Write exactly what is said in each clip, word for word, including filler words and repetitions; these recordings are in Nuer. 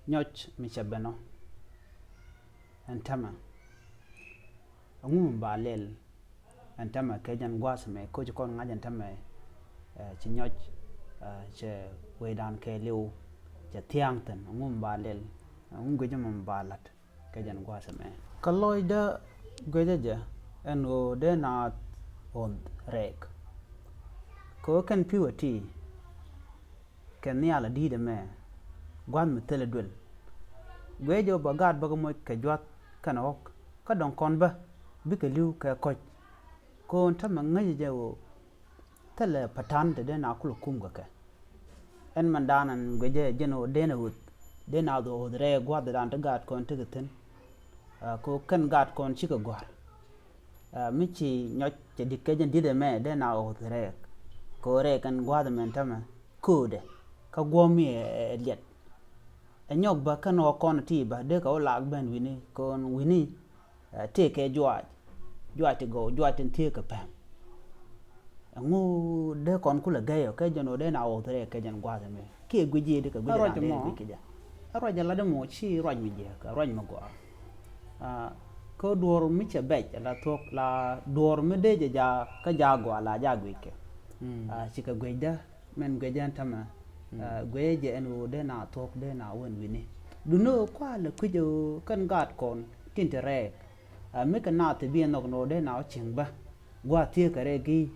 Nyɔc mi cɛ ben ɔ ɛn tämɛ. Ɛŋu mi ba lɛl ɛn tämɛ kɛ jɛn gua̱a̱th ɛmɛ, koci kɔn ŋa̱c ɛn tämɛ, ɛ, ci nyɔc, ɛ, cɛ wecdan kɛɛliw cɛ thia̱a̱ŋ thi̱n. Ɛŋu mi ba lɛl, ɛŋu guic mi ba la̱t kɛ jɛn gua̱a̱th ɛmɛ? Kä lɔcdä guecä jɛ ɛn ɣöö dee naath ɣöth rɛɛk. Kɛ ɣöö kɛn pi̱w ɛ ti kɛ nhial ɛ di̱i̱t ɛmɛ, gua̱a̱th mi thilɛ duël. Guic jɛ ɣöö bɛ gaat bä kɛ moc kɛ jua̱th kɛnɛ ɣɔ̱k, kä dɔ̱ŋ kɔn bä bikɛ li̱w kɛ kɔ̱c. Kɔn tämɛ ŋäcɛ jɛ ɣöö thilɛ patan te dee na kulɛ kum kɛ kɛ. Ɛn mɛn daan ɛn guic jɛ jɛn ɣöö dee na ɣöth, dee na ɣöth rɛɛk gua̱a̱thdan ti gaat kɔn tekɛ thi̱n. Ɛ, kɛ ɣöö kɛn gaat kɔn cikɛ gɔ̱a̱r. Ɛ, mi ci nyɔc cɛ di̱t kɛ jɛn di̱t ɛmɛ dee na ɣöth rɛɛk. Kɛ ɣöö rɛɛk ɛn gua̱a̱th ɛmɛn tämɛ köödɛ kä guɔ̱m mi ɛ, ɛ, ɛ liɛt. Ɛ nyɔk bä kɛn ɣɔ̱k kɔn ti bä dee kɛ wä laak ben wi̱ni kɔn wi̱ni, ɛ, tëëkɛ juaac. Juaac ti gɔw, juaac tin thiee kɛ pɛm. Ɛŋu dee kɔn kulɛ gɛy ɔ kɛ jɛn ɔ dee na ɣɔw thirɛ kɛ jɛn gua̱a̱th ɛmɛ kiɛ guic jiëëdi kɛ guic ɛ ruac ɛ mɔ guic kɛ jɛ. Ɛ ruac ɛ lat ɛmɔ ci ruac mi jiɛk, ɛ ruac mi gɔaa. Kä duɔr mi cɛ bɛc la thuɔ̱k la duɔr mi dee jɛ ja kä ja gɔaa la ja guic kɛ. Cikɛ guic dä mɛn guic jɛ ɛn tämɛ. Guic jɛ ɛn ɣöö dee na thuɔ̱k dee na wän wi̱ni. Duni ɣöö kua̱a̱lɛ kui̱c ɣöö kɛn gaat kɔn tin te rɛɛk. Ɛ, mi kɛ naath ti bi ɛ nhɔk ni ɣöö dee na wä cieŋ bä gua̱a̱th thieekä rɛy gi̱i̱.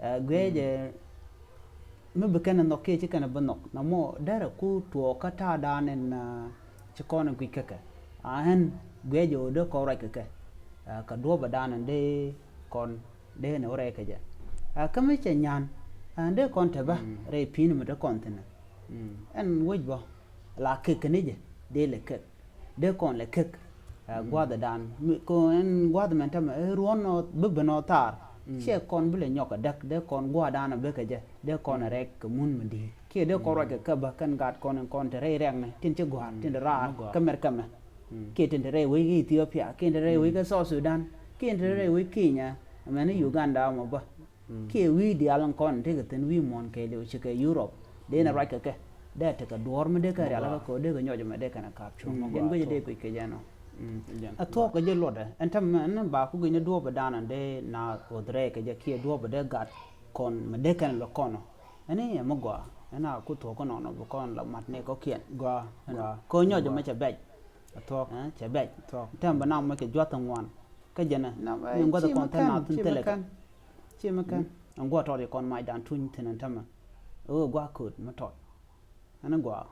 Ɛ, guiɛcɛ mi bi kɛn ɛ nhɔk kiɛ ci kɛn ɛ bi nhɔk na mɔ derɛ ku tuɔɔk kä ta̱a̱dan ɛn, ɛ, ci kɔn ɛ guic kä kɛ. A ɣän guiɛcɛ ɣöö dee kɔn ruac kɛ kɛ, ɛ, kɛ duɔ̱ɔ̱pädan ɛn dee kɔn dee ni wä rɛy kɛ jɛ. Ɛ, kä mi cɛ nyan, ɛ, dee kɔn te bä rɛy pi̱i̱ni mi te kɔn thi̱n ɛ. Ɛn wec bä la kek kɛ ni jɛ dee lɛ kek. Dee kɔn lɛ kek, ɛ, gua̱a̱thdan. Mi, kɔn ɛn gua̱a̱th mɛn tämɛ, ɛ, ruɔ̱n nɔ, bi ben nɔ thaar. Ciɛ kɔn bi lɛ nyɔk kɛ däk, dee kɔn gua̱a̱thdan ɛ bekɛ jɛ, dee kɔn ɛ rɛk kɛ mun mi di̱i̱t. Kiɛ dee kɔn ruac kɛ käbä kɛn gaat kɔn in kɔn te rɛy rɛknɛ, tin ci gua̱a̱th, tin te raar, kä mɛr kɛmɛ. Kiɛ tin te rɛy wec kä Ethiopia, kiɛ tin te rɛy wec kä South Sudan, kiɛ tin te rɛy wec Kenya, ɛmɛn ni Uganda mɔ bä. Kiɛ wi̱i̱ diaal in kɔn tekɛ thi̱n wi̱i̱ muɔ̱ɔ̱n kɛɛliw cikɛ Europe. Dee nɛ ruac kɛ kɛ. Dee tekɛ duɔ̱ɔ̱r mi dee kɛ rial kä kɛ dee kɛ nyɔc mɛ dee kɛn a ka̱p cuɔ̱ŋ. Jɛn guic dee guic kɛ jɛn ɔ. Ɛ thuɔ̱k kɛ jɛ luɔtdɛ. Ɛn täämɛ ɛn ba ku guic ni duɔ̱ɔ̱p dan ɛn dee na ɣöth rɛɛk kɛ jɛ kiɛ duɔ̱ɔ̱p dee gat kɔn mɛ dee kɛn lɔ kɔn ɔ. Ɛn i̱ ɛmɛ gɔaa. Ɛn a ku thuɔ̱k kɛ nɔnɔ bi kɔn la mat ni kɔ̱kiɛn. Gɔaa. Kɛ nyɔc mɛ cɛ bɛc. Ɛ thuɔ̱k. Cɛ bɛc. Täämɛ bɛ nam mɛ cɛ juath ŋuan. Kä jɛnɛ min gua̱th kɔn thil na thin thilɛ kɛ. Ci mi kɛn. Ɛn gua̱ tɔt yɛ kɔn macdan tuny thin ɛn tämɛ. Ɛ ɣöö gua̱ kööt mi tɔt. Ɛn gua̱